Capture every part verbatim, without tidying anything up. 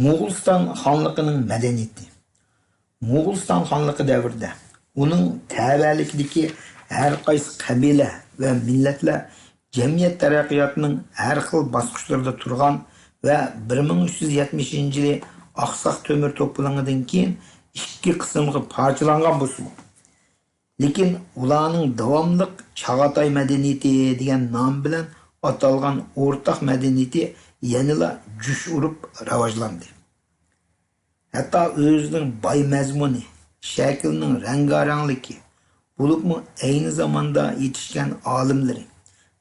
موغۇلىستان خانلىقىنىڭ مەدەنىيىتى. موغۇلىستان خانلىقى دەۋرىدە ئۇنىڭ تەۋەلىكىدىكى ھەر قايسى قەبىلە ۋە مىللەتلەر جەمئىيەت تەرەققىياتىنىڭ ھەر خىل باسقۇچلىرىدا تۇرغان ۋە بىر مىڭ ئۈچ يۈز يەتمىشىنچى يىلى ئاقساق تۆمۈر توپىلىڭىدىن كېيىن ئىككى قىسىمغا پارچىلانغان بولسىمۇ، لېكىن ئۇلارنىڭ داۋاملىق چاغاتاي مەدەنىيىتى دېگەن نام بىلەن ئاتالغان ئورتاق مەدەنىيىتى يەنىلا جۇش ئۇرۇپ راۋاجلاندى. ھەتتا ئۆزىنىڭ باي مەزمۇنى، شەكلىنىڭ رەڭگارەڭلىكى، بولۇپمۇ ئەينى زاماندا يېتىشكەن ئالىملىرى،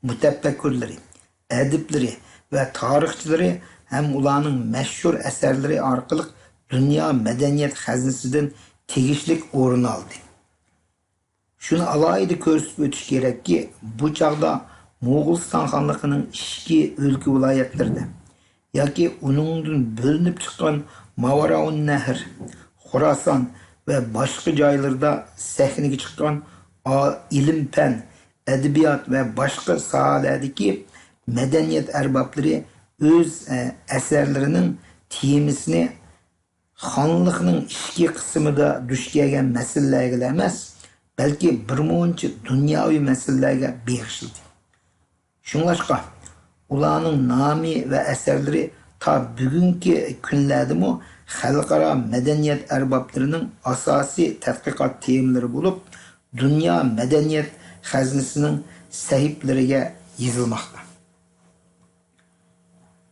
مۇتەپەككۇرلىرى، ئەدىبلىرى ۋە تارىخچىلىرى ھەم ئۇلارنىڭ مەشھۇر ئەسەرلىرى ئارقىلىق دۇنيا مەدەنىيەت خەزنىسىدىن تېگىشلىك ئورۇن ئالدى. شۇنى ئالاھىدە كۆرسىتىپ ئۆتۈش كېرەككى، بۇ چاغدا موغۇلىستان خانلىقىنىڭ ئىچكى ئۆلكە ۋىلايەتلىرىدە ياكى ئۇنىڭدىن بۆلۈنۈپ چىققان ماۋراۇننەھر، خوراسان ۋە باشقا جايلىرىدا سەھنىگە چىققان ئا-، ئىلىم-پەن، ئەدەبىيات ۋە باشقا ساھەلەردىكى مەدەنىيەت ئەربابلىرى ئۆز، ئە، ئەسەرلىرىنىڭ تېمىسىنى خانلىقنىڭ ئىچكى قىسمىدا دۇچ كەلگەن مەسىلىلەرگىلا ئەمەس، بەلكى بىرمۇنچە دۇنياۋى مەسىلىلەرگە بېغىشلىدى. شۇڭلاشقا، ئۇلارنىڭ نامى ۋە ئەسەرلىرى تا بۈگۈنكى كۈنلەردىمۇ خەلقئارا مەدەنىيەت ئەربابلىرىنىڭ ئاساسىي تەتقىقات تېمىلىرى بولۇپ، دۇنيا مەدەنىيەت خەزنىسىنىڭ سەھىپىلىرىگە يېزىلماقتا.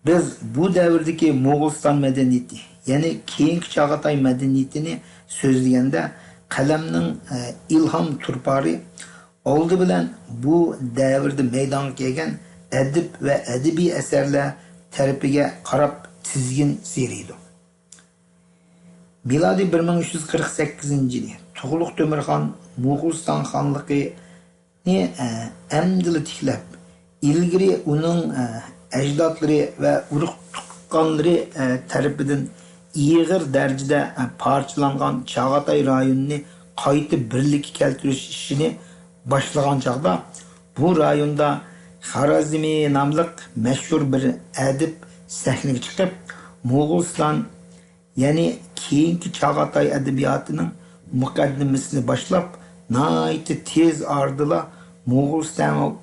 بىز بۇ دەۋردىكى موغۇلىستان مەدەنىيىتى، يەنى كېيىنكى چاغاتاي مەدەنىيىتىنى سۆزلىگەندە، قەلەمنىڭ، ئە، ئىلھام تۇرپانى ئالدى بىلەن بۇ دەۋردە مەيدانغا كەلگەن ئەدىب ۋە ئەدەبىي ئەسەرلەر تەرىپىگە قاراپ تىزگىن سىيرىيدۇ. مىلادىي بىر مىڭ ئۈچ يۈز قىرىق سەككىزىنچى يىلى تۇغلۇق تۆمۈرخان موغۇلىستان خانلىقىنى، ئە، ئەمدىلا تىكلەپ، ئىلگىرى ئۇنىڭ، ئە، ئەجدادلىرى ۋە ئۇرۇق تۇغقانلىرى، ئە، تەرىپىدىن ئېغىر دەرىجىدە، ئە، پارچىلانغان چاغاتاي رايونىنى قايتا بىرلىككە كەلتۈرۈش ئىشىنى باشلىغان چاغدا، بۇ رايوندا خارازمى ناملىق مەشھۇر بىر ئەدىب سەھنىگە چىقىپ، موغۇلىستان، يەنى كېيىنكى چاغاتاي ئەدەبىياتىنىڭ مۇقەددىمىسىنى باشلاپ، ناھايىتى تېز ئارىدىلا موغۇلىستان،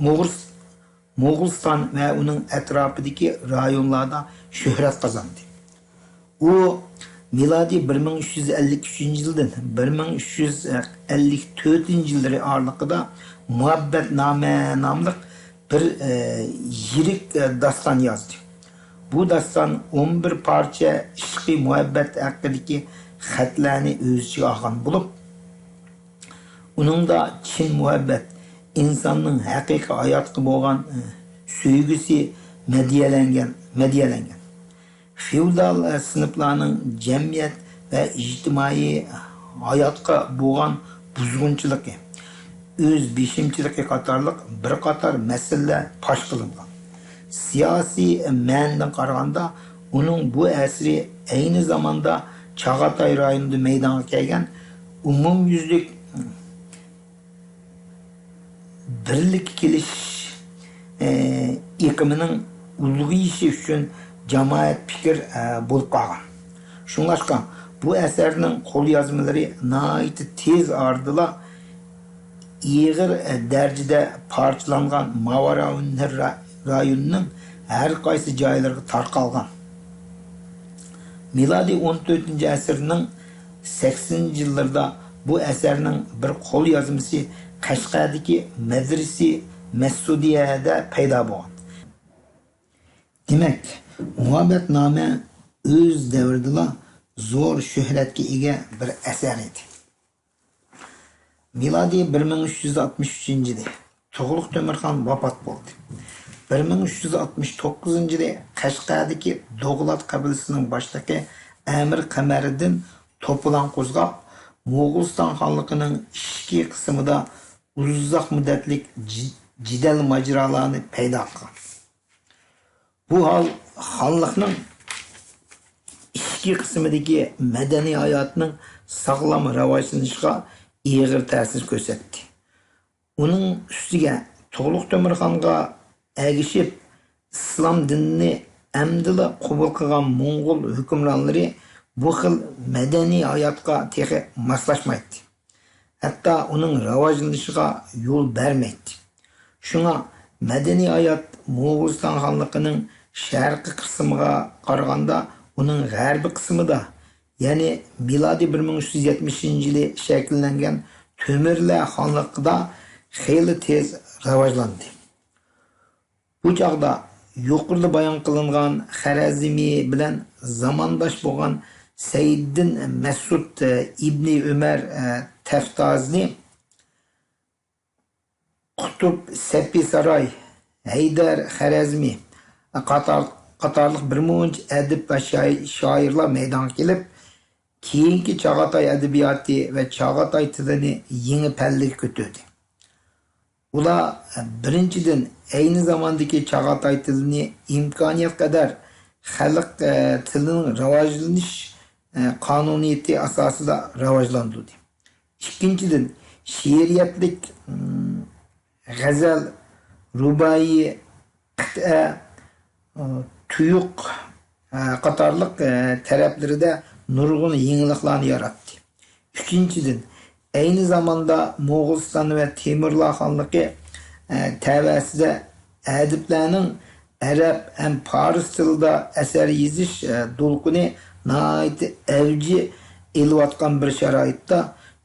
موغۇلىس-، موغۇلىستان ۋە ئۇنىڭ ئەتراپىدىكى رايونلاردا شۆھرەت قازاندى. ئۇ مىلادىي بىر مىڭ ئۈچ يۈز ئەللىك ئۈچىنچى يىلدىن بىر مىڭ ئۈچ يۈز ئەللىك تۆتىنچى يىللىرى ئارىلىقىدا مۇھەببەتنامە ناملىق بىر، ئە، يىرىك، ئە، داستان يازدى. بۇ داستان ئون بىر پارچە ئىشقىي مۇھەببەت ھەققىدىكى خەتلەرنى ئۆز ئىچىگە ئالغان بولۇپ، ئۇنىڭدا چىن مۇھەببەت، ئىنساننىڭ ھەقىقىي ھاياتقا بولغان، ئە، سۆيگۈسى مەدھىيەلەنگەن، مەدھىيەلەنگەن. فېئودال، ئە، سىنىپلارنىڭ جەمئىيەت ۋە ئىجتىمائىي ھاياتقا بولغان بۇزغۇنچىلىقى، ئۆز بېشىمچىلىقى قاتارلىق بىر قاتار مەسىلىلەر پاش قىلىنغان. سىياسىي مەنىدىن قارىغاندا، ئۇنىڭ بۇ ئەسىرى ئەينى زاماندا چاغاتاي رايونىدا مەيدانغا كەلگەن ئومۇميۈزلۈك بىرلىككە كېلىش، ئە، ئېقىمىنىڭ ئۇلغىيىشى ئۈچۈن جامائەت پىكىر، ئە، بولۇپ قالغان. شۇڭلاشقا، بۇ ئەسەرنىڭ قوليازمىلىرى ناھايىتى تېز ئارىدىلا ئېغىر، ئە، دەرىجىدە پارچىلانغان ماۋراۇننەھر را-، رايونىنىڭ ھەر قايسى جايلىرىغا تارقالغان. مىلادىي ئون تۆتىنچى ئەسىرنىڭ سەكسىنىنچى يىللىرىدا بۇ ئەسەرنىڭ بىر قوليازمىسى قەشقەردىكى مەدرىسە مەسئۇدىيەدە پەيدا بولغان. دېمەك، مۇھەببەتنامە ئۆز دەۋرىدىلا زور شۆھرەتكە ئىگە بىر ئەسەر ئىدى. مىلادىي بىر مىڭ ئۈچ يۈز ئاتمىش ئۈچىنچى يىلى تۇغلۇق تۆمۈرخان ۋاپات بولدى. بىر مىڭ ئۈچ يۈز ئاتمىش توققۇزىنچى يىلى قەشقەردىكى دوغلات قەبىلىسىنىڭ باشلىقى ئەمىر قەمەرىدىن توپىلاڭ قوزغاپ، موغۇلىستان خانلىقىنىڭ ئىچكى قىسمىدا ئۇزاق مۇددەتلىك جى-، جېدەل ماجىرالارنى پەيدا قىلغان. بۇ ھال خانلىقنىڭ ئىچكى قىسمىدىكى مەدەنىي ھاياتنىڭ ساغلام راۋاجلىنىشىغا ئېغىر تەسىر كۆرسەتتى. ئۇنىڭ ئۈستىگە تۇغلۇق تۆمۈرخانغا ئەگىشىپ، ئىسلام دىنىنى ئەمدىلا قوبۇل قىلغان موڭغۇل ھۆكۈمرانلىرى بۇ خىل مەدەنىي ھاياتقا تېخى ماسلاشمايتتى. ھەتتا ئۇنىڭ راۋاجلىنىشىغا يول بەرمەيتتى. شۇڭا مەدەنىي ھايات موغۇلىستان خانلىقىنىڭ شەرقىي قىسمىغا قارىغاندا ئۇنىڭ غەربىي قىسمىدا، يەنى مىلادىي بىر مىڭ ئۈچ يۈز يەتمىشىنچى يىلى شەكىللەنگەن تۆمۈرلەر خانلىقىدا خېلى تېز راۋاجلاندى. بۇ چاغدا يۇقىرىدا بايان قىلىنغان خەرەزمى بىلەن زامانداش بولغان سەيدىددىن مەسئۇد ئىبنى ئۆمەر تەفتازنى، قۇتۇب سەپىساراي، ھەيدەر خەرەزمى قاتار-، قاتارلىق بىر مۇنچە ئەدىب ۋە شائىر-، شائىرلار مەيدانغا كېلىپ، كېيىنكى چاغاتاي ئەدەبىياتى ۋە چاغاتاي تىلىنى يېڭى پەللىگە كۆتۈردى. ئۇلار، بىرىنچىدىن، ئەينى زاماندىكى چاغاتاي تىلىنى ئىمكانىيەتقەدەر خەلق، ئە، تىلىنىڭ راۋاجلىنىش، ئە، قانۇنىيىتى ئاساسىدا راۋاجلاندۇردى. ئىككىنچىدىن، شېئىرىيەتلىك، ئىم، غەزەل، رۇبائىي، قىتئە، ئە، تۇيۇق، ئە، قاتارلىق، ئە، تەرەپلىرىدە نۇرغۇن يېڭىلىقلارنى ياراتتى. ئۈچىنچىدىن، ئەينى زاماندا موغۇلىستان ۋە تېمۇرلار خانلىقى، ئە، تەۋەسىدە ئەدىبلەرنىڭ ئەرەب ھەم پارس تىلىدا ئەسەر يېزىش، ئە، دولقۇنى ناھايىتى ئەۋج ئېلىۋاتقان بىر شارائىتتا،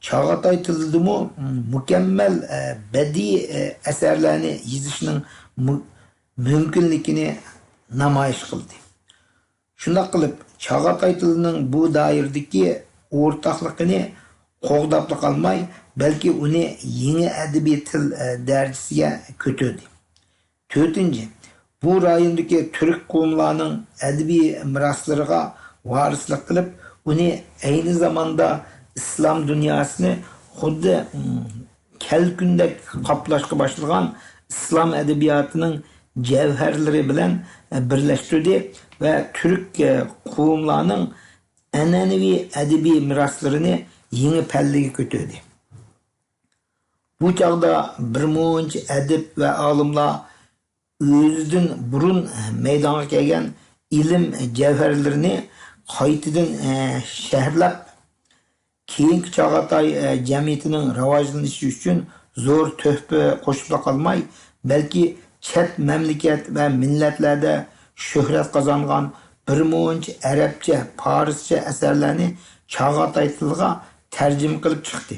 چاغاتاي تىلىدىمۇ، م، مۇكەممەل، ئە، بەدىئىي، ئە، ئەسەرلەرنى يېزىشنىڭ مۇ-، مۇمكىنلىكىنى نامايىش قىلدى. شۇنداق قىلىپ، چاغاتاي تىلىنىڭ بۇ دائىرىدىكى ئورتاقلىقىنى قوغداپلا قالماي، بەلكى ئۇنى يېڭى ئەدەبىي تىل، ئە، دەرىجىسىگە كۆتۈردى. تۆتىنچى، بۇ رايوندىكى تۈرك قوۋملارنىڭ ئەدەبىي مىراسلىرىغا ۋارىسلىق قىلىپ، ئۇنى ئەينى زاماندا ئىسلام دۇنياسىنى خۇددى، م، كەلكۈندەك قاپلاشقا باشلىغان ئىسلام ئەدەبىياتىنىڭ جەۋھەرلىرى بىلەن، ئە، بىرلەشتۈردى ۋە تۈرك، ئە، قوۋملارنىڭ ئەنئەنىۋى ئەدەبىي مىراسلىرىنى يېڭى پەللىگە كۆتۈردى. بۇ چاغدا بىر مۇنچە ئەدىب ۋە ئالىملار ئۆزىدىن بۇرۇن مەيدانغا كەلگەن ئىلىم جەۋھەرلىرىنى قايتىدىن، ئە، شەھەرلەپ، كېيىنكى چاغاتاي، ئە، جەمئىيىتىنىڭ راۋاجلىنىشى ئۈچۈن زور تۆھپە قوشۇپلا قالماي، بەلكى چەت مەملىكەت ۋە مىللەتلەردە شۆھرەت قازانغان بىر مۇنچە ئەرەبچە، پارسچە ئەسەرلەرنى چاغاتاي تىلىغا تەرجىمە قىلىپ چىقتى.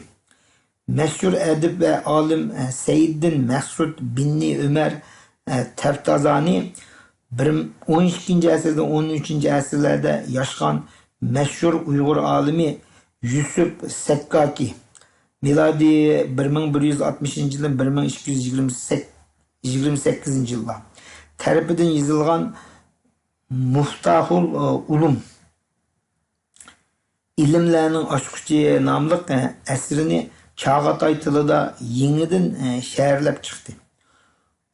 مەشھۇر ئەدىب ۋە ئالىم، ئە، سەيىددىن مەسئۇد بىننى ئۆمەر، ئە، تەفتازانى بىر، ئون ئىككىنچى ئەسىردىن ئون ئۈچىنچى ئەسىرلەردە ياشىغان مەشھۇر ئۇيغۇر ئالىمى يۈسۈپ سەككاكى، مىلادىي بىر مىڭ بىر يۈز ئاتمىشىنچى يىلدىن بىر مىڭ ئىككى يۈز يىگىرمە سەككىز، يىگىرمە سەككىزىنچى يىللار تەرىپىدىن يېزىلغان مۇفتاھۇل، ئە، ئۇلۇم، ئىلىملەرنىڭ ئاچقۇچى ناملىق، ئە، ئەسىرىنى چاغاتاي تىلىدا يېڭىدىن، ئە، شەھەرلەپ چىقتى.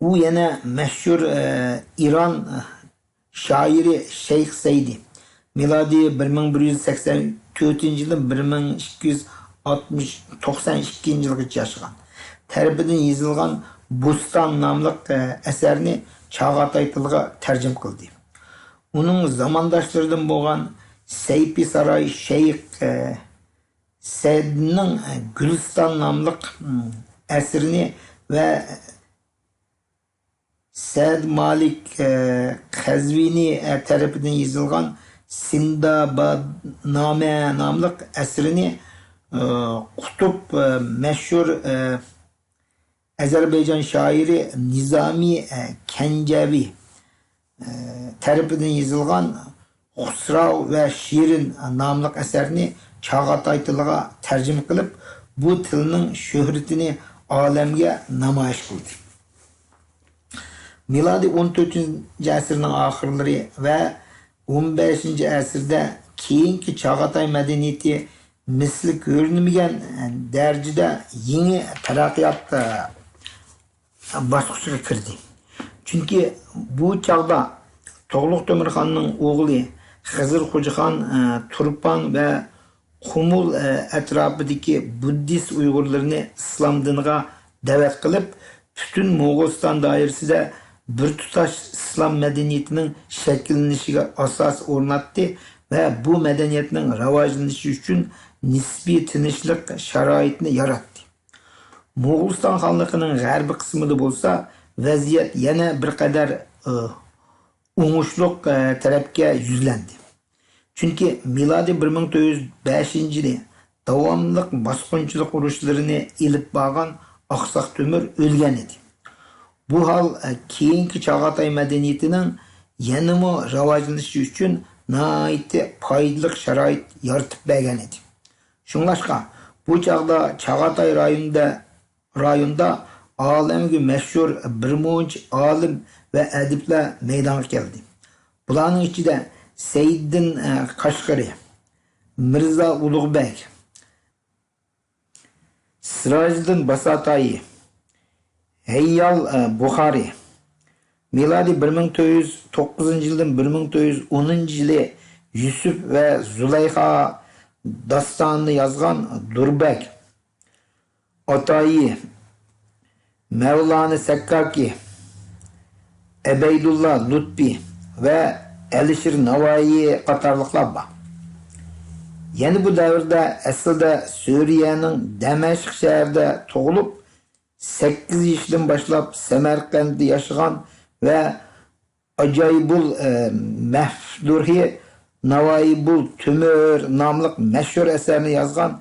ئۇ يەنە مەشھۇر، ئە، ئىران، ئە، شائىرى شەيخ سەيدى، مىلادىي بىر مىڭ بىر يۈز سەكسەن تۆتىنچى يىلدىن بىر مىڭ ئىككى يۈز ئاتمىش، توقسان ئىككىنچى يىلغىچە ياشىغان، تەرىپىدىن يېزىلغان بۇستان ناملىق، ئە، ئەسەرنى چاغاتاي تىلىغا تەرجىمە قىلدى. ئۇنىڭ زامانداشلىرىدىن بولغان سەيپىساراي شەيخ، ئە، سەدنىڭ گۈلىستان ناملىق، ئەسىرىنى ۋە سەد مالىك، قەزۋىنى، تەرىپىدىن يېزىلغان سىندابادنامە ناملىق ئەسىرىنى، قۇتۇب، مەشھۇر، ئەزەربەيجان شائىرى نىزامى، ئە، كەنجەۋى، ئە، تەرىپىدىن يېزىلغان خۇسراۋ ۋە شىرىن ناملىق ئەسەرنى چاغاتاي تىلىغا تەرجىمە قىلىپ، بۇ تىلنىڭ شۆھرىتىنى ئالەمگە نامايىش قىلدى. مىلادىي ئون تۆتىنچى ئەسىرنىڭ ئاخىرلىرى ۋە ئون بەشىنچى ئەسىردە كېيىنكى چاغاتاي مەدەنىيىتى مىسلى كۆرۈلمىگەن دەرىجىدە يېڭى تەرەققىيات، باسقۇچىغا كىردى. چۈنكى بۇ چاغدا تۇغلۇق تۆمۈرخاننىڭ ئوغلى خىزىر خوجىخان، تۇرپان ۋە قۇمۇل، ئەتراپىدىكى بۇددىست ئۇيغۇرلىرىنى ئىسلام دىنىغا دەۋەت قىلىپ، پۈتۈن موغۇلىستان دائىرىسىدە بىر تۇتاش ئىسلام مەدەنىيىتىنىڭ شەكىللىنىشىگە ئاساس ئورناتتى ۋە بۇ مەدەنىيەتنىڭ راۋاجلىنىشى ئۈچۈن نىسپىي تىنچلىق شارائىتىنى ياراتتى. موغۇلىستان خانلىقىنىڭ غەربىي قىسمىدا بولسا ۋەزىيەت يەنە بىر قەدەر، ئى، ئوڭۇشلۇق، ئى، تەرەپكە يۈزلەندى. چۈنكى مىلادىي بىر مىڭ تۆت يۈز بەشىنچى يىلى داۋاملىق باسقۇنچىلىق ئۇرۇشلىرىنى ئېلىپ بارغان ئاقساق تۆمۈر ئۆلگەن ئىدى. بۇ ھال، ئە، كېيىنكى چاغاتاي مەدەنىيىتىنىڭ يەنىمۇ راۋاجلىنىشى ئۈچۈن ناھايىتى پايدىلىق شارائىت يارىتىپ بەرگەن ئىدى. شۇڭلاشقا، بۇ چاغدا چاغاتاي رايونىدا، رايوندا ئالەمگە مەشھۇر بىر مۇنچە ئالىم ۋە ئەدىبلەر مەيدانغا كەلدى. بۇلارنىڭ ئىچىدە سەيدىدىن، ئە، قەشقىرى، مىرزا ئۇلۇغبەگ، سىراجىدىن باساتايى، ھەييال، ئە، بۇخارى. مىلادىي بىر مىڭ تۆت يۈز توققۇزىنچى يىلدىن بىر مىڭ تۆت يۈز ئونىنچى يىلى يۈسۈپ ۋە زۇلەيخا داستانىنى يازغان دۇربەگ ئاتايى، مەۋلانە سەككاكى، ئەبەيدۇللا لۇتپى ۋە ئەلىشىر ناۋايى قاتارلىقلار بار. يەنە بۇ دەۋردە ئەسلىدە سۈرىيەنىڭ دەمەشق شەھىرىدە تۇغۇلۇپ، سەككىز يېشىدىن باشلاپ سەمەرقەنتتە ياشىغان ۋە ئاجايىبۇل، ئە، مەفدۇرھى ناۋايىبۇل تۆمۈر ناملىق مەشھۇر ئەسەرنى يازغان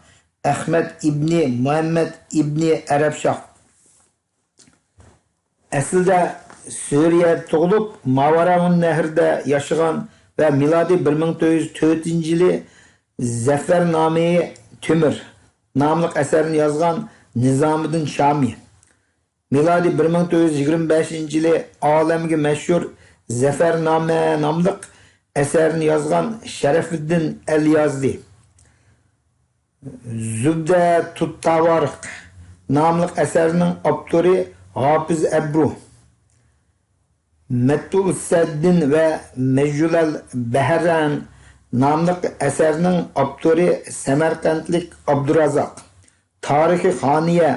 ئەخمەت ئىبنى مۇھەممەد ئىبنى ئەرەبشاھ. ئەسلىدە سۈرىيەدە تۇغۇلۇپ، ماۋاراۋۇن نەھرىدە ياشىغان ۋە مىلادىي بىر مىڭ تۆت يۈز تۆتىنچى يىلى زەفەرنامىي تۆمۈر ناملىق ئەسەرنى يازغان نىزامىدىن شامى، مىلادىي بىر مىڭ تۆت يۈز يىگىرمە بەشىنچى يىلى ئالەمگە مەشھۇر زەفەرنامە ناملىق ئەسەرنى يازغان شەرەفىددىن ئەليازدى، زۇبدە تۇتتاۋارىق ناملىق ئەسەرنىڭ ئاپتورى ھاپىز ئەبرۇ، مەتبۇئۇسسەددىن ۋە مەجۇلەل بەھرەن ناملىق ئەسەرنىڭ ئاپتورى سەمەرقەنتلىك ئابدۇرازاق، تارىخى خانىيە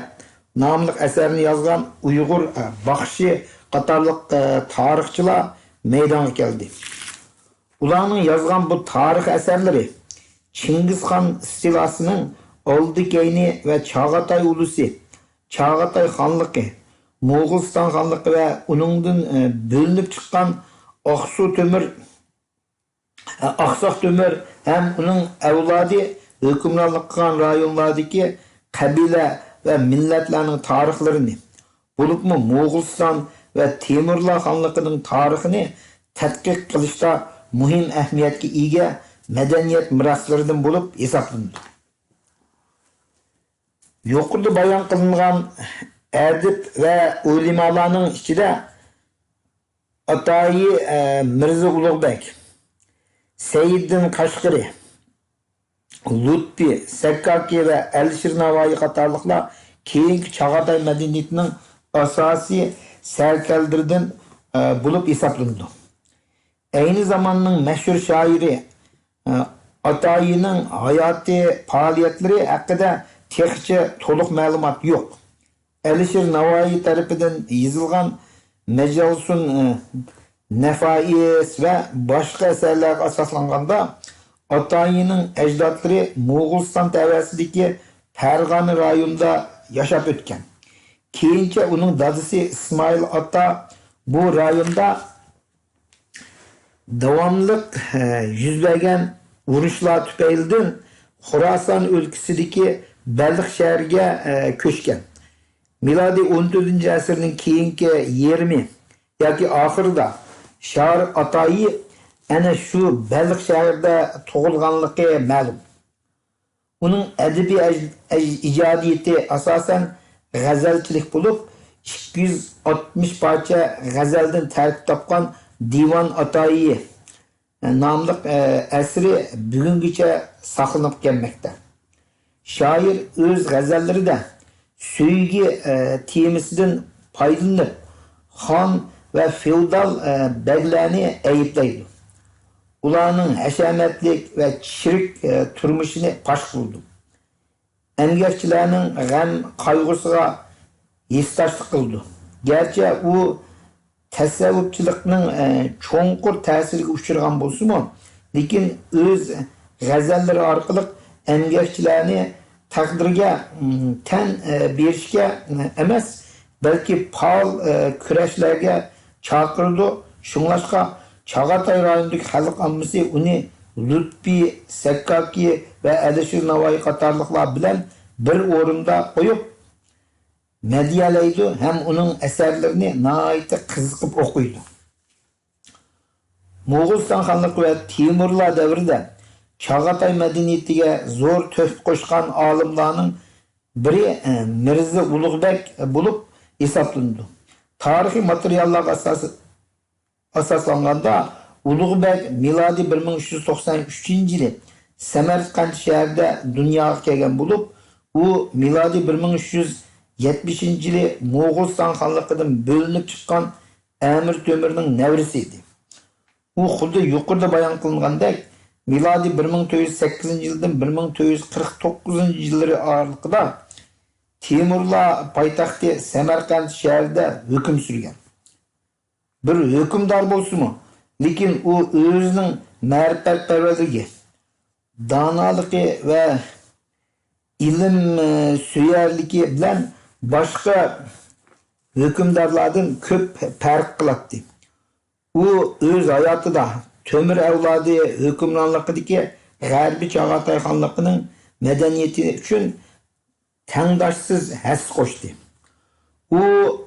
ناملىق ئەسەرنى يازغان ئۇيغۇر، ئە، باخشى قاتارلىق، ئە، تارىخچىلار مەيدانغا كەلدى. ئۇلارنىڭ يازغان بۇ تارىخ ئەسەرلىرى چىڭگىزخان ئىستىلاسىنىڭ ئالدى كەينى ۋە چاغاتاي ئۇلۇسى، چاغاتاي خانلىقى، موغۇلىستان خانلىقى ۋە ئۇنىڭدىن، ئە، بۆلۈنۈپ چىققان ئاقسۇ تۆمۈر، ئاقساق تۆمۈر ھەم ئۇنىڭ ئەۋلادى ھۆكۈمرانلىق قىلغان رايونلاردىكى قەبىلە ۋە مىللەتلەرنىڭ تارىخلىرىنى، بولۇپمۇ موغۇلىستان ۋە تېمۇرلار خانلىقىنىڭ تارىخىنى تەتقىق قىلىشتا مۇھىم ئەھمىيەتكە ئىگە مەدەنىيەت مىراسلىرىدىن بولۇپ ھېسابلىنىدۇ. يۇقىرىدا بايان قىلىنغان ئەدىب ۋە ئۆلىمالارنىڭ ئىچىدە ئاتايى، ئە، مىرزا ئۇلۇغبەگ، سەيدىدىن قەشقىرى، لۇتپى، سەككاكى ۋە ئەلىشىر ناۋايى قاتارلىقلار كېيىنكى چاغاتاي مەدەنىيىتىنىڭ ئاساسىي سەركەردىلىرىدىن، ئە، بولۇپ ھېسابلىنىدۇ. ئەينى زاماننىڭ مەشھۇر شائىرى، ئە، ئاتايىنىڭ ھاياتىي پائالىيەتلىرى ھەققىدە تېخىچە تولۇق مەلۇمات يوق. ئەلىشىر ناۋايى تەرىپىدىن يېزىلغان مەجالسۇن، ئە، نەفائىس ۋە باشقا ئەسەرلەرگە ئاساسلانغاندا، ئاتايىنىڭ ئەجدادلىرى موغۇلىستان تەۋەسىدىكى پەرغانە رايونىدا ياشاپ ئۆتكەن. كېيىنچە ئۇنىڭ دادىسى ئىسمائىل ئاتا بۇ رايوندا داۋاملىق، ئە، يۈز بەرگەن ئۇرۇشلار تۈپەيلىدىن خوراسان ئۆلكىسىدىكى بەلخ شەھىرىگە، ئە، كۆچكەن. مىلادىي ئون تۆتىنچى ئەسىرنىڭ كېيىنكى يېرىمى ياكى ئاخىرىدا شائىر ئاتايى ئەنە شۇ بەلخ شەھىرىدە تۇغۇلغانلىقى مەلۇم. ئۇنىڭ ئەدەبىي ئەج-، ئەج-، ئىجادىيىتى ئاساسەن غەزەلچىلىك بولۇپ، ئىككى يۈز ئاتمىش پارچە غەزەلدىن تەركىب تاپقان دىۋان ئاتايى ناملىق، ئە، ئەسىرى بۈگۈنگىچە ساقلىنىپ كەلمەكتە. شائىر ئۆز غەزەللىرىدە سۆيگۈ، ئە، تېمىسىدىن پايدىلىنىپ، خان ۋە فېئودال، ئە، بەگلەرنى ئەيىبلەيدۇ. ئۇلارنىڭ ھەشەمەتلىك ۋە چىرىك، ئە، تۇرمۇشىنى پاش قىلىدۇ. ئەمگەكچىلەرنىڭ غەم قايغۇسىغا ھېسداشلىق قىلىدۇ. گەرچە ئۇ تەسەۋۋۇپچىلىقنىڭ، ئە، چوڭقۇر تەسىرىگە ئۇچرىغان بولسىمۇ، لېكىن ئۆز غەزەللىرى ئارقىلىق ئەمگەكچىلەرنى تەقدىرگە، ئىم، تەن، ئە، بېرىشكە، ئە، ئەمەس، بەلكى پائال، ئە، كۈرەشلەرگە چاقىرىدۇ. شۇڭلاشقا، چاغاتاي رايونىدىكى خەلق ئاممىسى ئۇنى لۇتپى سەككاكى ۋە ئەلىشىر ناۋايى قاتارلىقلار بىلەن بىر ئورۇندا قويۇپ، مەدھىيەلەيدۇ ھەم ئۇنىڭ ئەسەرلىرىنى ناھايىتى قىزىقىپ ئوقۇيدۇ. موغۇلىستان خانلىقى ۋە تېمۇرلار دەۋرىدە چاغاتاي مەدەنىيىتىگە زور تۆھپە قوشقان ئالىملارنىڭ بىرى، ئە، مىرزا ئۇلۇغبەگ بولۇپ ھېسابلىنىدۇ. تارىخىي ماتېرىياللارغا ئاساس-، ئاساسلانغاندا، ئۇلۇغبەگ مىلادىي بىر مىڭ ئۈچ يۈز توقسان ئۈچىنچى يىلى سەمەرقەنت شەھىرىدە دۇنياغا كەلگەن بولۇپ، ئۇ مىلادىي بىر مىڭ ئۈچ يۈز يەتمىشىنچى يىلى موغۇلىستان خانلىقىدىن بۆلۈنۈپ چىققان ئەمىر تۆمۈرنىڭ نەۋرىسى ئىدى. ئۇ خۇددى يۇقىرىدا بايان قىلىنغاندەك، مىلادىي بىر مىڭ تۆت يۈز سەككىزىنچى يىلدىن بىر مىڭ تۆت يۈز قىرىق توققۇزىنچى يىللىرى ئارىلىقىدا تېمۇرلار پايتەختى سەمەرقەنت شەھىرىدە ھۆكۈم سۈرگەن. بىر ھۆكۈمدار بولسىمۇ، لېكىن ئۇ ئۆزىنىڭ مەرىپەتپەرۋەرلىكى، دانالىقى ۋە ئىلىم، ئى، سۆيەرلىكى بىلەن باشقا ھۆكۈمدارلاردىن كۆپ پەرق قىلاتتى. ئۇ ئۆز ھاياتىدا تۆمۈر ئەۋلادى ھۆكۈمرانلىقىدىكى غەربىي چاغاتاي خانلىقىنىڭ مەدەنىيىتى ئۈچۈن تەڭداشسىز ھەسسە قوشتى. ئۇ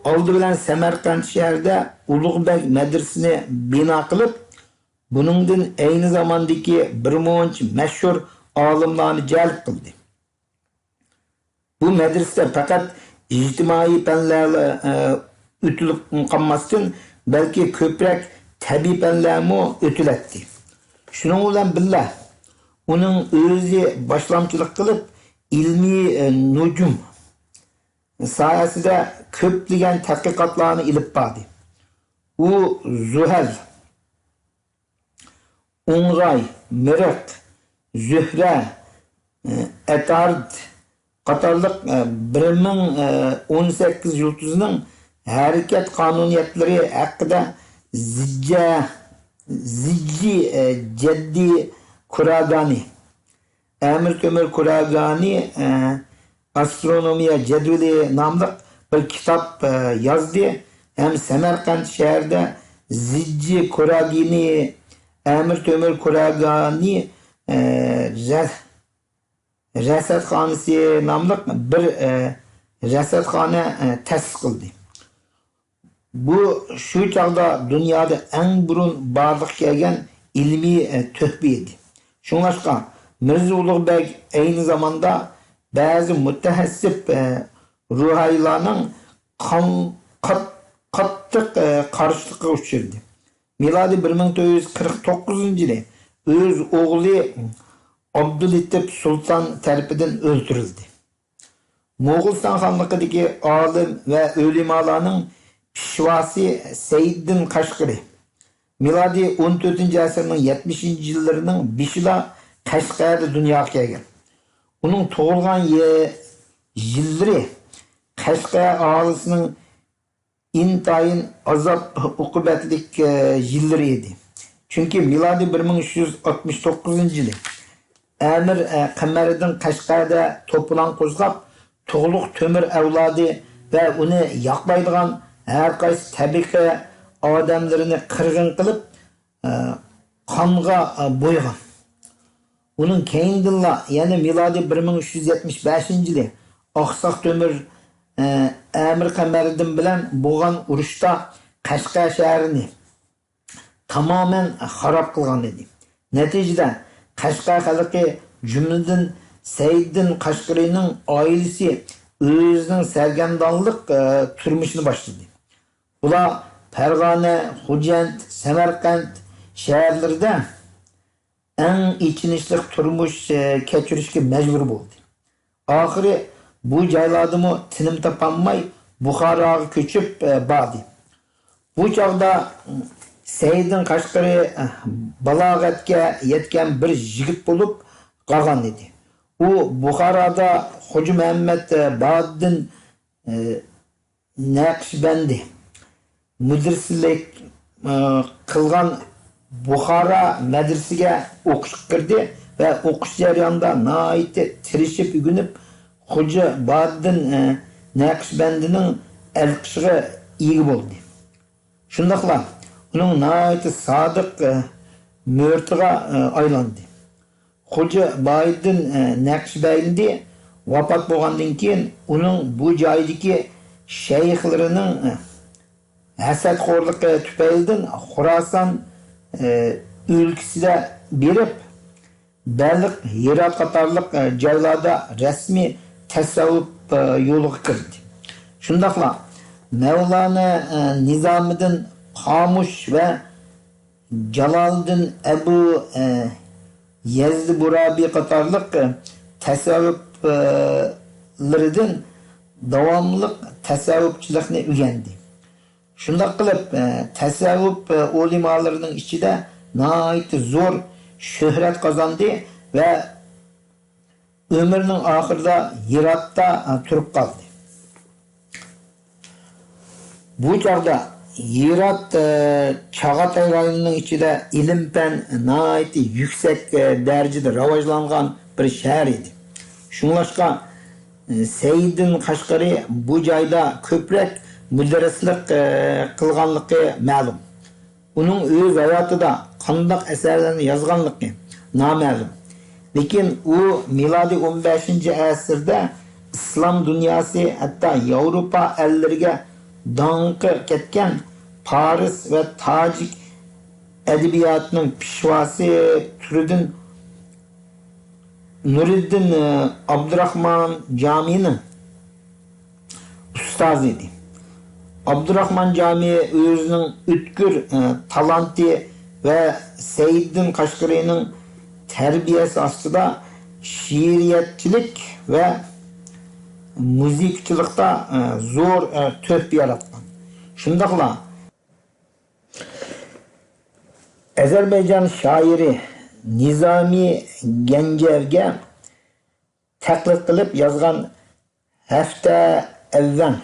ئالدى بىلەن سەمەرقەنت شەھىرىدە ئۇلۇغبەگ مەدرىسىنى بىنا قىلىپ، بۇنىڭدىن ئەينى زاماندىكى بىر مۇنچە مەشھۇر ئالىملارنى جەلپ قىلدى. بۇ مەدرىسىدە پەقەت ئىجتىمائىي پەنلەرلا، ئە، ئۆتۈلۈپ قالماستىن، بەلكى كۆپرەك تەبىئىي پەنلەرمۇ ئۆتۈلەتتى. شۇنىڭ بىلەن بىللە، ئۇنىڭ ئۆزى باشلامچىلىق قىلىپ، ئىلمىي، ئە، نۇجۇم ساھەسىدە كۆپلىگەن تەتقىقاتلارنى ئېلىپ باردى. ئۇ زۇھەل، ئوڭغاي، مىرىق، زۆھرە، ئەتارد قاتارلىق بىر مىڭ ئون سەككىز يۇلتۇزنىڭ ھەرىكەت قانۇنىيەتلىرى ھەققىدە زىججە-، زىججى جەددى كۇراگانى، ئەمىر تۆمۈر كۇراگانى، ئە، ئاسترونومىيە جەدۋىلى ناملىق بىر كىتاب، ئە، يازدى ھەم سەمەرقەنت شەھىرىدە زىججى كۇراگىنى، ئەمىر تۆمۈر كۇراگانى، ئە، رە-، رەسەتخانىسى ناملىق بىر، ئە، رەسەتخانا، ئە، تەسىس قىلدى. بۇ شۇ چاغدا دۇنيادا ئەڭ بۇرۇن بارلىققا كەلگەن ئىلمىي، ئە، تۆھپە ئىدى. شۇڭلاشقا، مىرزا ئۇلۇغ بەگ ئەينى زاماندا بەزى مۇتەئەسسىپ، ئە، روھانىيلارنىڭ قان-، قات-، قاتتىق، ئە، قارشىلىقىغا ئۇچرىدى. مىلادىي بىر مىڭ تۆت يۈز قىرىق توققۇزىنچى يىلى ئۆز ئوغلى ئابدۇللېتىپ سۇلتان تەرىپىدىن ئۆلتۈرۈلدى. موغۇلىستان خانلىقىدىكى ئالىم ۋە ئۆلىمالارنىڭ پېشۋاسى سەيدىددىن قەشقىرى مىلادىي ئون تۆتىنچى ئەسىرنىڭ يەتمىشىنچى يىللىرىنىڭ بېشىدا قەشقەردە دۇنياغا كەلگەن. ئۇنىڭ تۇغۇلغان يە-، يىللىرى قەشقەر ئاھالىسىنىڭ ئىنتايىن ئازاب-ئوقۇبەتلىك، ئە، يىللىرى ئىدى. چۈنكى مىلادىي بىر مىڭ ئۈچ يۈز ئاتمىش توققۇزىنچى يىلى ئەمىر، ئە، قەمەرىدىن قەشقەردە توپىلاڭ قوزغاپ، تۇغلۇق تۆمۈر ئەۋلادى ۋە ئۇنى ياقلايدىغان ھەر قايسى تەبىقە ئادەملىرىنى قىرغىن قىلىپ، ئە، قانغا، ئە، بويىغان. ئۇنىڭ كەينىدىنلا، يەنى مىلادىي بىر مىڭ ئۈچ يۈز يەتمىش بەشىنچى يىلى ئاقساق تۆمۈر، ئە، ئەمىر قەمەرىدىن بىلەن بولغان ئۇرۇشتا قەشقەر شەھىرىنى تامامەن خاراب قىلغان ئىدى. نەتىجىدە، قەشقەر خەلقى، جۈملىدىن سەيدىددىن قەشقىرىنىڭ ئائىلىسى ئۆزىنىڭ سەرگەردانلىق، ئە، تۇرمۇشىنى باشلىدى. ئۇلار پەرغانە، خوجەنت، سەمەرقەنت شەھەرلىرىدە ئەڭ ئېچىنىشلىق تۇرمۇش، ئە، كەچۈرۈشكە مەجبۇر بولدى. ئاخىرى بۇ جايلاردىمۇ تىنىم تاپالماي، بۇخاراغا كۆچۈپ، ئە، باردى. بۇ چاغدا سەيدىددىن قەشقىرى، ئە، بالاغەتكە يەتكەن بىر يىگىت بولۇپ قالغان ئىدى. ئۇ بۇخارادا خوجا مۇھەممەد، ئە، باھائەددىن، ئە، نەقشبەندى مۇدىرسىلىك، ئى، قىلغان بۇخارا مەدرىسىگە ئوقۇشقا كىردى ۋە ئوقۇش جەريانىدا ناھايىتى تىرىشىپ ئۆگىنىپ، خوجا بادىدىن، ئى، نەقشبەندىنىڭ ئەلقىشىغا ئىگە بولدى. شۇنداقلا ئۇنىڭ ناھايىتى سادىق، ئى، مۇرىتىغا، ئى، ئايلاندى. خوجا باھائىدىن، ئە، نەقشبەندى ۋاپات بولغاندىن كېيىن، ئۇنىڭ بۇ جايدىكى شەيخلىرىنىڭ، ئە، ھەسەتخورلۇقى تۈپەيلىدىن خوراسان، ئە، ئۆلكىسىدە بېرىپ، بەلخ، ھىرات قاتارلىق، ئە، جايلاردا رەسمىي تەسەۋۋۇپ، ئە، يولىغا كىردى. شۇنداقلا مەۋلانا، ئە، نىزامىدىن قامۇش ۋە جالالىدىن ئەبۇ، ئە، يەزدى بۇرابى قاتارلىق، ئە، تەسەۋۋۇپلىرىدىن داۋاملىق تەسەۋۋۇپچىلىقنى ئۆگەندى. شۇنداق قىلىپ، ئە، تەسەۋۋۇپ، ئە، ئۆلىمالىرىنىڭ ئىچىدە ناھايىتى زور شۆھرەت قازاندى ۋە ئۆمرىنىڭ ئاخىرىدا ھىراتتا، ئە، تۇرۇپ قالدى. بۇ چاغدا ھىرات، ئە، چاغاتاي رايونىنىڭ ئىچىدە ئىلىم-پەن ناھايىتى يۈكسەك، ئە، دەرىجىدە راۋاجلانغان بىر شەھەر ئىدى. شۇڭلاشقا، ئە، سەئىددىن قەشقەرى بۇ جايدا كۆپرەك مۇدەررىسلىك، ئە، قىلغانلىقى مەلۇم. ئۇنىڭ ئۆز ھاياتىدا قانداق ئەسەرلەرنى يازغانلىقى نامەلۇم. لېكىن ئۇ مىلادىي ئون بەشىنچى ئەسىردە ئىسلام دۇنياسى، ھەتتا ياۋروپا ئەللىرىگە داڭقى كەتكەن پارس ۋە تاجىك ئەدەبىياتىنىڭ پېشۋاسى تۈرىدىن نۇرىدىن، ئابدۇراخمان جامىنىڭ ئۇستازى ئىدى. ئابدۇراخمان جامى ئۆزىنىڭ ئۆتكۈر، ئە، تالانتى ۋە سەئىددىن قەشقىرىنىڭ تەربىيەسى ئاستىدا شېئىرىيەتچىلىك ۋە مۇزىكىچىلىقتا، ئە، زور، ئە، تۆھپە ياراتقان. شۇنداقلا ئەزەربەيجان شائىرى نىزامى گەنجەۋگە تەقلىد قىلىپ يازغان ھەفتە ئەۋۋەن،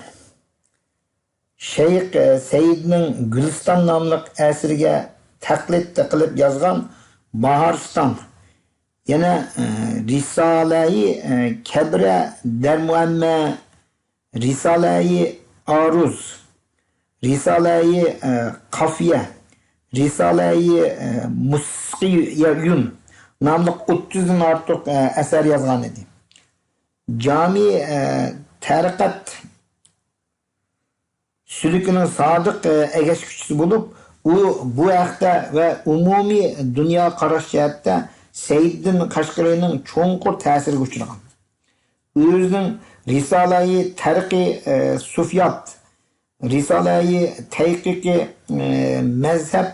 شەيخ سەئىدنىڭ گۈلىستان ناملىق ئەسىرىگە تەقلىد قىلىپ يازغان باھارىستان، يەنە، ئە، رىسالەئى، ئە، كەبرە دەرمۇئەممە، رىسالەئى ئارۇز، رىسالەئى، ئە، قافىيە، رىسالەئى، ئە، مۇسقىيۇن ناملىق ئوتتۇزدىن ئارتۇق، ئە، ئەسەر يازغان ئىدى. جامى، ئە، تەرىقەت سۈلۈكىنىڭ سادىق، ئە، ئەگەشكۈچىسى بولۇپ، ئۇ بۇ ھەقتە ۋە ئومۇمىي دۇنيا قاراش جەھەتتە سەئىددىن قەشقىرىنىڭ چوڭقۇر تەسىرىگە ئۇچرىغان. ئۆزىنىڭ رىسالەئى تەرقى، ئە، سۇفيات، رىسالەئى تەھقىقى، ئە، مەزھەپ،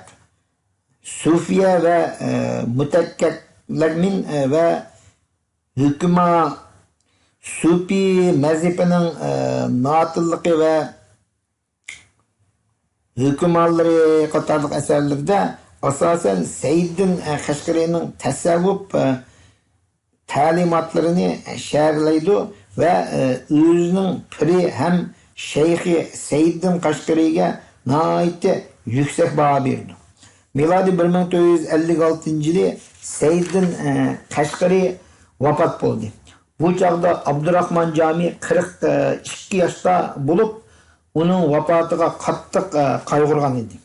سۇفىيە ۋە، ئە، مۇتەككەللەمىن، ئە، ۋە ھۆكما سۇپى مەزھىپىنىڭ، ئە، ناتىللىقى ۋە ھۆكۈمالىرى قاتارلىق ئەسەرلىرىدە ئاساسەن سەئىددىن، ئە، قەشقىرىنىڭ تەسەۋۋۇپ، ئە، تەلىماتلىرىنى شەرھلەيدۇ ۋە، ئە، ئۆزىنىڭ پىرى ھەم شەيخى سەئىددىن قەشقىرىگە ناھايىتى يۈكسەك باھا بېرىدۇ. مىلادىي بىر مىڭ تۆت يۈز ئەللىك ئالتىنچى يىلى سەئىددىن، ئە، قەشقىرى ۋاپات بولدى. بۇ چاغدا ئابدۇراخمان جامى قىرىق ئىككى ياشتا بولۇپ، ئۇنىڭ ۋاپاتىغا قاتتىق، ئە، قايغۇرغان ئىدى.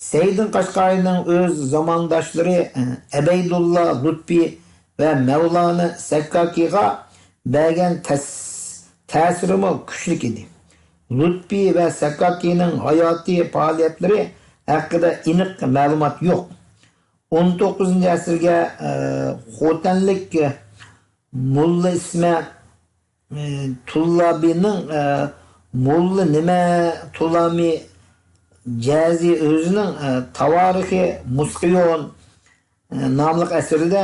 سەئىددىن قەشقەرىنىڭ ئۆز زامانداشلىرى، ئە، ئەبەيدۇللا لۇتپى ۋە مەۋلانا سەككاكىغا بەرگەن تەس-، تەسىرىمۇ كۈچلۈك ئىدى. لۇتپى ۋە سەككاكىنىڭ ھاياتىي پائالىيەتلىرى ھەققىدە ئېنىق مەلۇمات يوق. ئون توققۇزىنچى ئەسىرگە، ئە، خوتەنلىك، ئە، موللا ئىسمە، ئە، تۇللابىنىڭ، ئە، موللا نېمە تۇلامى جەزى ئۆزىنىڭ، ئە، تاۋارىخى مۇسقىيون، ئە، ناملىق ئەسىرىدە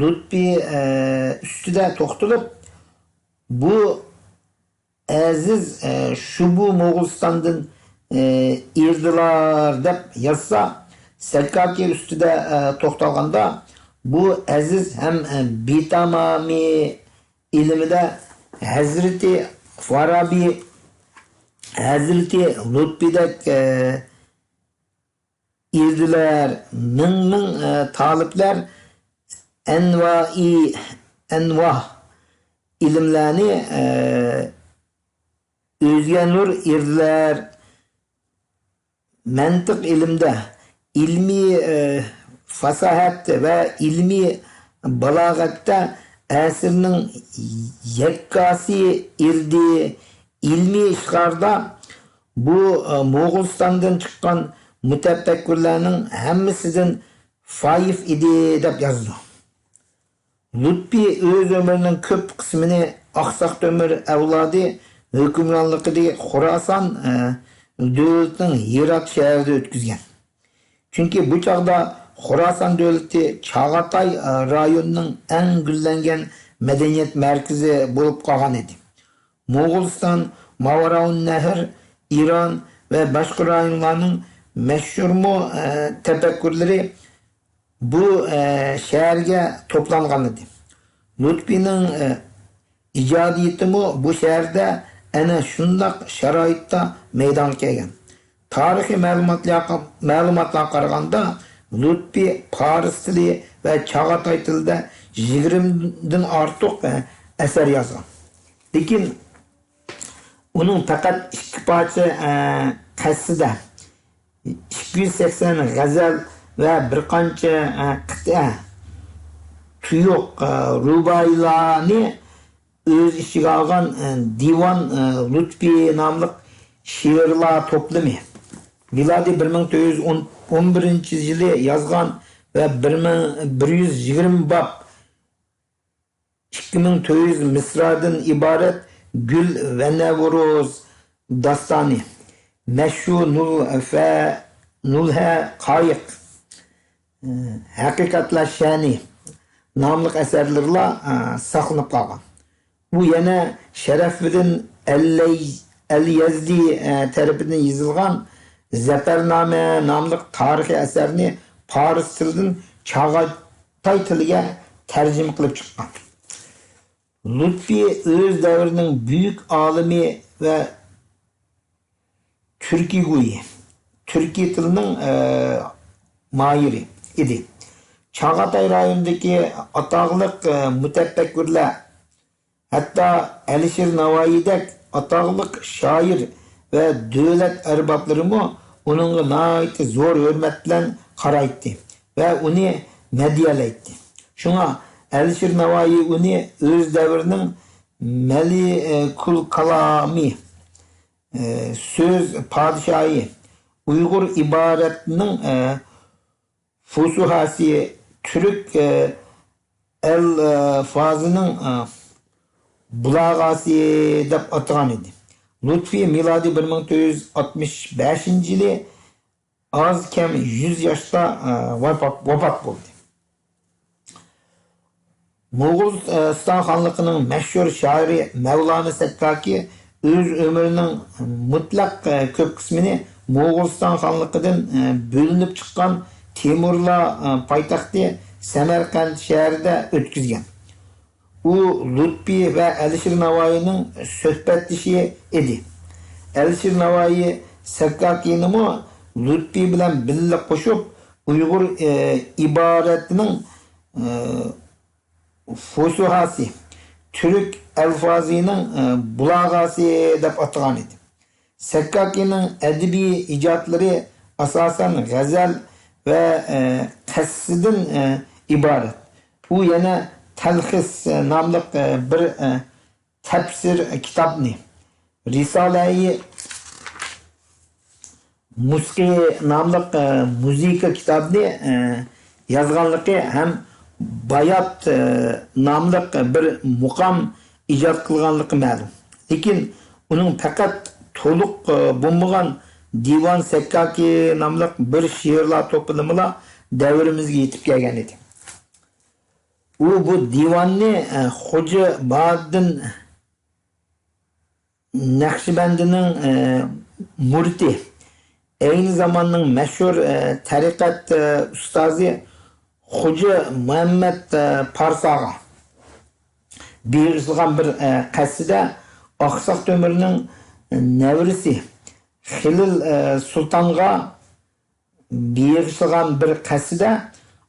لۇتپى، ئە، ئۈستىدە توختىلىپ، بۇ ئەزىز، ئە، شۇ بۇ موغۇلىستاندىن، ئە، ئېرىدىلار دەپ يازسا، سەككاكى ئۈستىدە، ئە، توختالغاندا، بۇ ئەزىز ھەم، ئە، بىتامامى ئىلمىدە ھەزرىتى فارابى ھەزرىتى لۇتپىدەك، ئە، ئىردىلەر، مىڭ-مىڭ، ئە، تالىپلار ئەنۋائى، ئەنۋا ئىلىملەرنى، ئە، ئۆزگە نۇر ئىردىلەر، مەنتىق ئىلىمدە، ئىلمىي، ئە، فاساھەت ۋە ئىلمىي بالاغەتتە ئەسىرنىڭ يەككاسى ئىردى، ئىلمىي ئىشلاردا بۇ، ئە، موغۇلىستاندىن چىققان مۇتەپەككۇرلارنىڭ ھەممىسىدىن فايىف ئىدى، دەپ يازىدۇ. لۇتپى ئۆز ئۆمرىنىڭ كۆپ قىسمىنى ئاقساق تۆمۈر ئەۋلادى ھۆكۈمرانلىقىدىكى خوراسان، ئە، دۆلىتىنىڭ ھىرات شەھىرىدە ئۆتكۈزگەن. چۈنكى بۇ چاغدا خوراسان دۆلىتى چاغاتاي، ئە، رايونىنىڭ ئەڭ گۈللەنگەن مەدەنىيەت مەركىزى بولۇپ قالغان ئىدى. موغۇلىستان، ماۋراءۇننەھر، ئىران ۋە باشقا رايونلارنىڭ مەشھۇرمۇ، ئە، تەپەككۇرلىرى بۇ، ئە، شەھەرگە توپلانغانىدى. لۇتپىنىڭ، ئە، ئىجادىيىتىمۇ بۇ شەھەردە ئەنە شۇنداق شارائىتتا مەيدانغا كەلگەن. تارىخىي مەلۇماتلارغا، مەلۇماتلارغا قارىغاندا، لۇتپى پارس تىلى ۋە چاغاتاي تىلىدا يىگىرمىدىن ئارتۇق، ئە، ئەسەر يازغان. لېكىن ئۇنىڭ پەقەت ئىككى پارچە، ئە، قەسسىدە، ئىككى يۈز سەكسەن غەزەل ۋە بىر قانچە، ئە، قىتئە، تۇيۇق، ئە، رۇبائىيلارنى ئۆز ئىچىگە ئالغان، ئە، دىۋان، ئە، لۇتپى ناملىق شېئىرلار توپلىمى. مىلادىي بىر مىڭ تۆت يۈز ئون، ئون بىرىنچى يىلى يازغان ۋە بىر مىڭ بىر يۈز يىگىرمە باب، ئىككى مىڭ تۆت يۈز مىسرادىن ئىبارەت گۈل ۋە نەۋرۇز داستانى، مەشۇ نۇل فە-، نۇلھە قايىق، ھەقىقەتلەر شەنى ناملىق ئەسەرلىرىلا، ئە، ساقلىنىپ قالغان. ئۇ يەنە شەرەفىدىن ئەللەي-، ئەل يەزدى، ئە، تەرىپىدىن يېزىلغان زەپەرنامە ناملىق تارىخىي ئەسەرنى پارس تىلىدىن چاغاتاي تىلىگە تەرجىمە قىلىپ چىققان. لۇتپى ئۆز دەۋرىنىڭ بۈيۈك ئالىمى ۋە تۈركىيگويى، تۈركىي تىلنىڭ، ئە، ماھىرى ئىدى. چاغاتاي رايونىدىكى ئاتاقلىق، ئە، مۇتەپەككۇرلار، ھەتتا ئەلىشىر ناۋايىدەك ئاتاقلىق شائىر ۋە دۆلەت ئەربابلىرىمۇ ئۇنىڭغا ناھايىتى زور ھۆرمەت بىلەن قارايتتى ۋە ئۇنى مەدھىيەلەيتتى. شۇڭا ئەلىشىر ناۋايى ئۇنى ئۆز دەۋرىنىڭ مەلىكۇل كالامى، ئە، سۆز پادىشاھى، ئۇيغۇر ئىبارەتنىڭ، ئە، فۇسۇھاسى، تۈرك، ئە، ئەلفازىنىڭ، ئە، بۇلاغاسى دەپ ئاتىغان ئىدى. لۇتپى مىلادىي بىر مىڭ تۆت يۈز ئاتمىش بەشىنچى يىلى ئاز كەم يۈز ياشتا، ئە، ۋاپات، ۋاپات بولدى. موغۇلىستان خانلىقىنىڭ مەشھۇر شائىرى مەۋلانا سەككاكى ئۆز ئۆمرىنىڭ مۇتلەق، ئە، كۆپ قىسمىنى موغۇلىستان خانلىقىدىن، ئە، بۆلۈنۈپ چىققان تېمۇرلار، ئە، پايتەختى سەمەرقەنت شەھىرىدە ئۆتكۈزگەن. ئۇ لۇتپى ۋە ئەلىشىر ناۋايىنىڭ سۆھبەتدىشى ئىدى. ئەلىشىر ناۋايى سەككاكىنىمۇ لۇتپى بىلەن بىللە قوشۇپ، ئۇيغۇر، ئى، ئىبارەتنىڭ، ئى، فۇسۇھاسى، تۈرك ئەلفازىنىڭ، ئى، بۇلاغاسى دەپ ئاتىغان ئىدى. سەككاكىنىڭ ئەدەبىي ئىجادلىرى ئاساسەن غەزەل ۋە، ئى، قەسسىدىن، ئى، ئىبارەت. ئۇ يەنە تەلخىس، ئى، ناملىق، ئى، بىر، ئى، تەپسىر كىتابنى، رىسالەي مۇسىقى ناملىق، ئى، مۇزىكا كىتابنى، ئى، يازغانلىقى ھەم بايات، ئى، ناملىق بىر مۇقام ئىجاد قىلغانلىقى مەلۇم. لېكىن ئۇنىڭ پەقەت تولۇق، ئى، بولمىغان دىۋان سەككاكى ناملىق بىر شېئىرلار توپلىمىلا دەۋرىمىزگە يېتىپ كەلگەن ئىدى. ئۇ بۇ دىۋاننى، ئە، خوجا باھائىدىن نەقشىبەندىنىڭ، ئە، مۇرىتى، ئەينى زاماننىڭ مەشھۇر، ئە، تەرىقەت، ئە، ئۇستازى خوجا مۇھەممەد، ئە، پارساغا بېغىشلىغان بىر، ئە، قەسسىدە ئاقساق تۆمۈرنىڭ نەۋرىسى خېلىل، ئە، سۇلتانغا بېغىشلىغان بىر قەسىدە،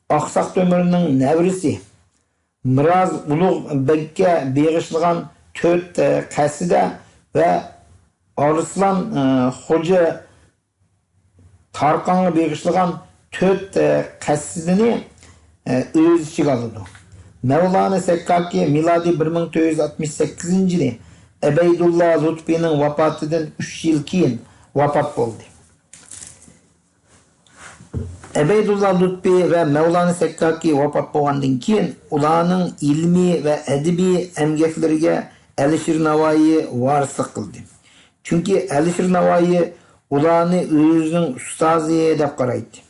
ئاقساق تۆمۈرنىڭ نەۋرىسى مىراز ئۇلۇغ بەگكە بېغىشلىغان تۆت، ئە، قەسىدە ۋە ئارسلان، ئە، خوجا تارقانغا بېغىشلىغان تۆت، ئە، قەسىدىنى، ئە، ئۆز ئىچىگە ئالىدۇ. مەۋلانا سەككاكى مىلادىي بىر مىڭ تۆت يۈز ئاتمىش سەككىزىنچى يىلى ئەبەيدۇللا لۇتپىنىڭ ۋاپاتىدىن ئۈچ يىل كېيىن ۋاپات بولدى. ئەبەيدۇللا لۇتپى ۋە مەۋلانا سەككاكى ۋاپات بولغاندىن كېيىن، ئۇلارنىڭ ئىلمىي ۋە ئەدەبىي ئەمگەكلىرىگە ئەلىشىر ناۋايى ۋارىسلىق قىلدى. چۈنكى ئەلىشىر ناۋايى ئۇلارنى ئۆزىنىڭ ئۇستازى دەپ قارايتتى.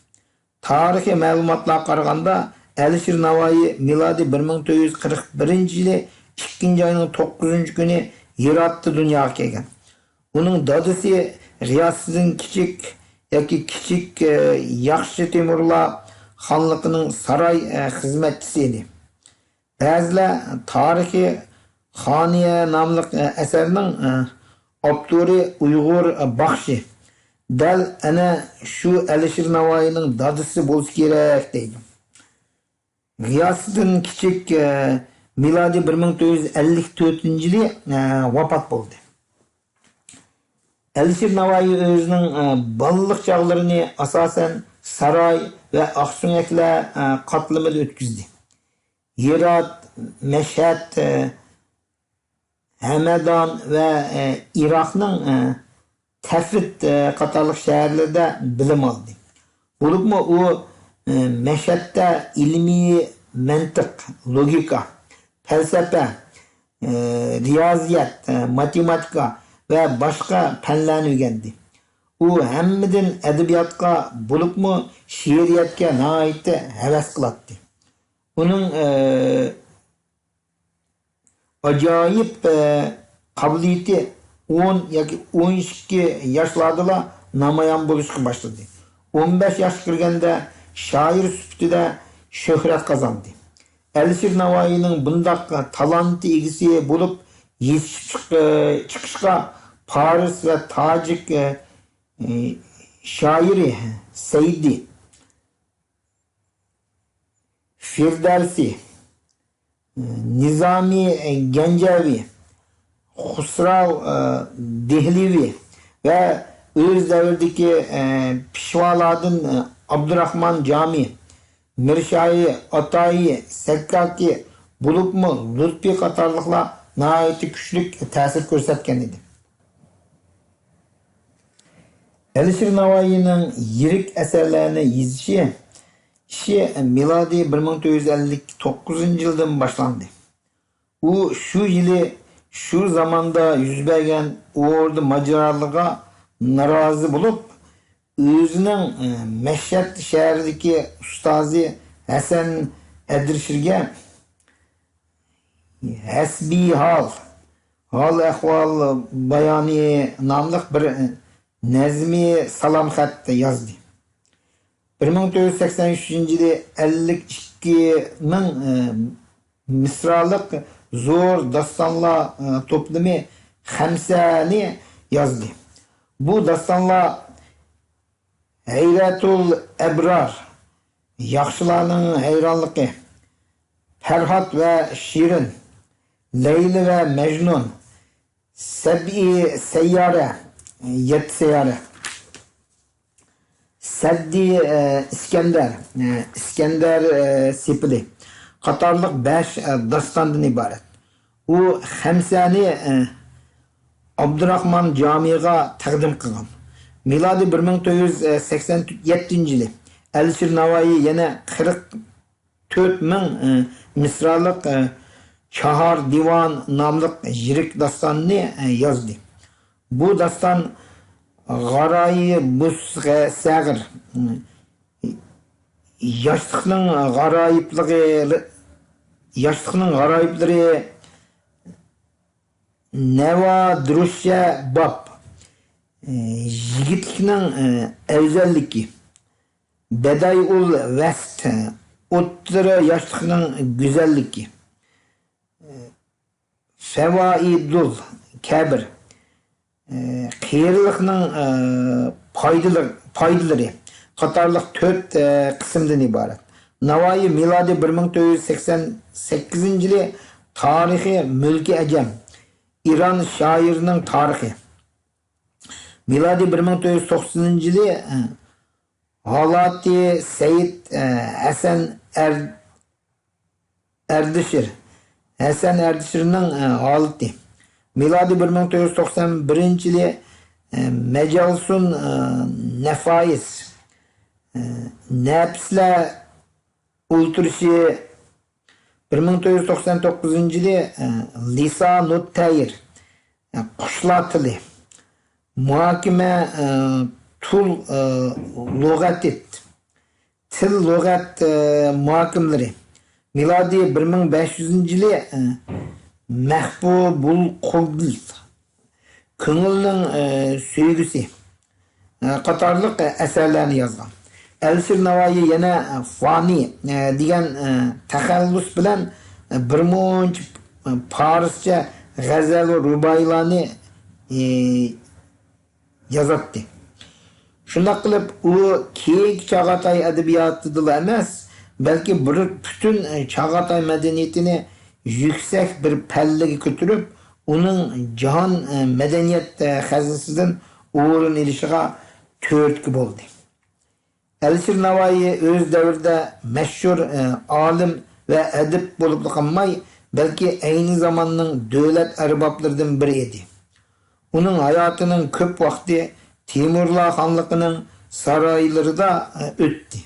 تارىخىي مەلۇماتلارغا قارىغاندا، ئەلىشىر ناۋايى مىلادىي بىر مىڭ تۆت يۈز قىرىق بىرىنچى يىلى ئىككىنچى ئاينىڭ توققۇزىنچى كۈنى ھىراتتا دۇنياغا كەلگەن. ئۇنىڭ دادىسى غىياسىدىن كىچىك ياكى كىچىك، ئە، ياخشى تېمۇرلار خانلىقىنىڭ ساراي، ئە، خىزمەتچىسى ئىدى. بەزىلەر تارىخى خانىيە ناملىق، ئە، ئەسەرنىڭ، ئە، ئاپتورى ئۇيغۇر، ئە، باخشى. دەل ئەنە شۇ ئەلىشىر ناۋايىنىڭ دادىسى بولسا كېرەك دەيدۇ. غىياسىدىن كىچىك، ئە، مىلادىي بىر مىڭ تۆت يۈز ئەللىك تۆتىنچى يىلى، ئە، ۋاپات بولدى. ئەلىشىر ناۋايى ئۆزىنىڭ، ئە، بالىلىق چاغلىرىنى ئاساسەن ساراي ۋە ئاقسۆڭەكلەر، ئە، قاتلىمىدا ئۆتكۈزدى. ھىرات، مەشھەد، ئە، ھەمەدان ۋە، ئە، ئىراقنىڭ، ئە، تەفت، ئە، قاتارلىق شەھەرلىرىدە بىلىم ئالدى. بولۇپمۇ ئۇ، ئە، مەشھەدتە ئىلمىي مەنتىق، لوگىكا، پەلسەپە، ئە، رىيازىيات، ئە، ماتېماتىكا ۋە باشقا پەنلەرنى ئۆگەندى. ئۇ ھەممىدىن ئەدەبىياتقا، بولۇپمۇ شېئىرىيەتكە ناھايىتى ھەۋەس قىلاتتى. ئۇنىڭ، ئە، ئاجايىپ، ئە، قابىلىيىتى ئون ياكى ئون ئىككى ياشلاردىلا نامايان بولۇشقا باشلىدى. ئون بەش ياشقا كىرگەندە شائىر سۈپىتىدە شۆھرەت قازاندى. ئەلىشىر ناۋايىنىڭ بۇنداق تالانت ئىگىسى بولۇپ يېتىشىپ چىق-، چىقىشقا پارس ۋە تاجىك، ئە، شائىرى سەئىدى، فىردەۋسى، نىزامى گەنجەۋى، خۇسراۋ دېھلىۋى ۋە ئۆز دەۋرىدىكى پېشۋالاردىن ئابدۇراخمان جامى، مىرشاھى، ئاتايى، سەككاكى، بولۇپمۇ لۇتپى قاتارلىقلار ناھايىتى كۈچلۈك تەسىر كۆرسەتكەن ئىدى. ئەلىشىر ناۋايىنىڭ يىرىك ئەسەرلەرنى يېزىشى ئىشى مىلادىي بىر مىڭ تۆت يۈز ئەللىك توققۇزىنچى يىلدىن باشلاندى. ئۇ شۇ يىلى شۇ زاماندا يۈز بەرگەن ئوردا ماجىرالىرىغا نارازى بولۇپ، ئۆزىنىڭ، ئە، مەشھەد شەھىرىدىكى ئۇستازى ھەسەن ئەدىرشىرگە ھەسبىي ھال، ھال ئەھۋال بايانى ناملىق بىر نەزمىي سالام خەت يازدى. بىر مىڭ تۆت يۈز سەكسەن ئۈچىنچى يىلى ئەللىك ئىككى مىڭ، ئە، مىسرالىق زور داستانلار، ئە، توپلىمى خەمسەنى يازدى. بۇ داستانلار ھەيرەتۇل ئەبرار، ياخشىلارنىڭ ھەيرانلىقى، پەرھات ۋە شېرىن، لەيلى ۋە مەجنۇن، سەبئى سەييارە، يەتتە سەييارە، سەددى، ئە، ئىسكەندەر، ئە، ئىسكەندەر، ئە، سېپىلى قاتارلىق بەش، ئە، داستاندىن ئىبارەت. ئۇ خەمسەنى، ئە، ئابدۇراخمان جامىغا تەقدىم قىلغان. مىلادىي بىر مىڭ تۆت يۈز سەكسەن يەتتىنچى يىلى ئەلىشىر ناۋايى يەنە قىرىق تۆت مىڭ، ئە، مىسرالىق، ئە، چاھار دىۋان ناملىق يىرىك داستاننى، ئە، يازدى. بۇ داستان غارايىبۇس سەغىر، ئە، ياشلىقنىڭ غارايىپلىقى، ياشلىقنىڭ غارايىپلىرى، نەۋادۇرشەباب، ئە، يىگىتلىكنىڭ، ئە، ئەۋزەللىكى، بەدايئۇل ۋەست، ئوتتۇرا ياشلىقنىڭ گۈزەللىكى، فەۋائىدۇل كەبىر، قېرىلىقنىڭ، ئە، پايدىلىرى، پايدىلىرى قاتارلىق تۆت، ئە، قىسىمدىن ئىبارەت. ناۋايى مىلادىي بىر مىڭ تۆت يۈز سەكسەن سەككىزىنچى يىلى تارىخى مۈلكى ئەجەم، ئىران شائىرىنىڭ تارىخى. مىلادىي بىر مىڭ تۆت يۈز توقسىنىنچى يىلى، ئە، ھالاتى سەيىد، ئە، ھەسەن ئەر-، ئەردىشىر، ھەسەن ئەردىشىرنىڭ، ئە، ھالىتى. مىلادىي بىر مىڭ تۆت يۈز توقسان بىرىنچى يىلى، ئە، مەجالسۇن، ئە، نەفايىس، ئە، نەپىسلەر ئولتۇرۇشى. بىر مىڭ تۆت يۈز توقسان توققۇزىنچى يىلى، ئە، لىسانۇت تەير، ئە، قۇشلار تىلى، مۇھاكىمە، ئە، تۇل، ئە، لۇغەتىت، تىل لۇغەت، ئە، مۇھاكىمىلىرى. مىلادىي بىر مىڭ بەش يۈزىنچى يىلى، ئە، مەھبۇبۇل قۇبل، كۆڭۈلنىڭ، ئە، سۆيگۈسى، ئە، قاتارلىق، ئە، ئەسەرلەرنى يازغان. ئەلىشىر ناۋايى يەنە، ئە، فانى، ئە، دېگەن، ئە، تەخەللۇس بىلەن، ئە، بىر مۇنچە، ئە، پارسچە غەزەل ۋە رۇبائىيلارنى، ئە، يازاتتى. شۇنداق قىلىپ، ئۇ كېيىنكى چاغاتاي ئەدەبىياتىدىلا ئەمەس، بەلكى بىر پۈتۈن چاغاتاي مەدەنىيىتىنى يۈكسەك بىر پەللىگە كۆتۈرۈپ، ئۇنىڭ جاھان مەدەنىيەت خەزىنىسىدىن ئورۇن ئېلىشىغا تۈرتكە بولدى. ئەلىشىر ناۋايى ئۆز دەۋرىدە مەشھۇر، ئە، ئالىم ۋە ئەدىب بولۇپلا قالماي، بەلكى ئەينى زاماننىڭ دۆلەت ئەربابلىرىدىن بىرى ئىدى. ئۇنىڭ ھاياتىنىڭ كۆپ ۋاقتى تېمۇرلار خانلىقىنىڭ سارايلىرىدا، ئە، ئۆتتى.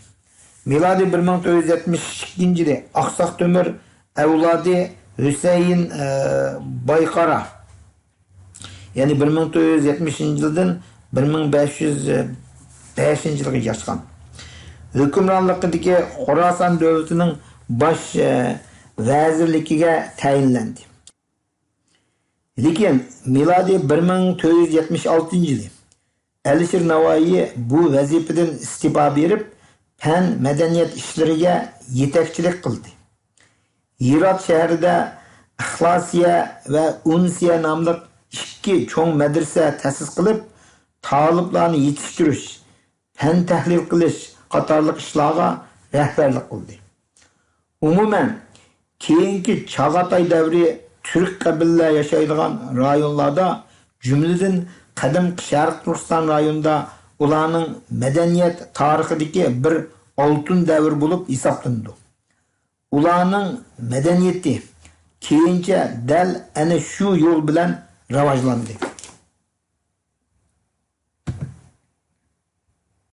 مىلادىي بىر مىڭ تۆت يۈز يەتمىش ئىككىنچى يىلى ئاقساق تۆمۈر ئەۋلادى ھۈسەيىن، ئە، بايقارا، يەنى بىر مىڭ تۆت يۈز يەتمىشىنچى يىلدىن بىر مىڭ بەش يۈز بەشىنچى يىلغا ياشىغان. ھۆكۈمرانلىقىدىكى خوراسان دۆلىتىنىڭ باش، ئە، ۋەزىرلىكىگە تەيىنلەندى. لېكىن مىلادىي بىر مىڭ تۆت يۈز يەتمىش ئالتىنچى يىلى ئەلىشىر ناۋايى بۇ ۋەزىپىدىن ئىستېپا بېرىپ، پەن، مەدەنىيەت ئىشلىرىگە يېتەكچىلىك قىلدى. ھىرات شەھىرىدە ئىخلاسىيە ۋە ئۇنسىيە ناملىق ئىككى چوڭ مەدرىسە تەسىس قىلىپ، تالىپلارنى يېتىشتۈرۈش، پەن تەھلىل قىلىش قاتارلىق ئىشلارغا رەھبەرلىك قىلدى. ئومۇمەن، كېيىنكى چاغاتاي دەۋرى تۈرك قەبىلىلەر ياشايدىغان رايونلاردا، جۈملىدىن قەدىمكى شەرقىي تۈركىستان رايونىدا ئۇلارنىڭ مەدەنىيەت تارىخىدىكى بىر ئالتۇن دەۋر بولۇپ ھېسابلىنىدۇ. ئۇلارنىڭ مەدەنىيىتى كېيىنچە دەل ئەنە شۇ يول بىلەن راۋاجلاندى.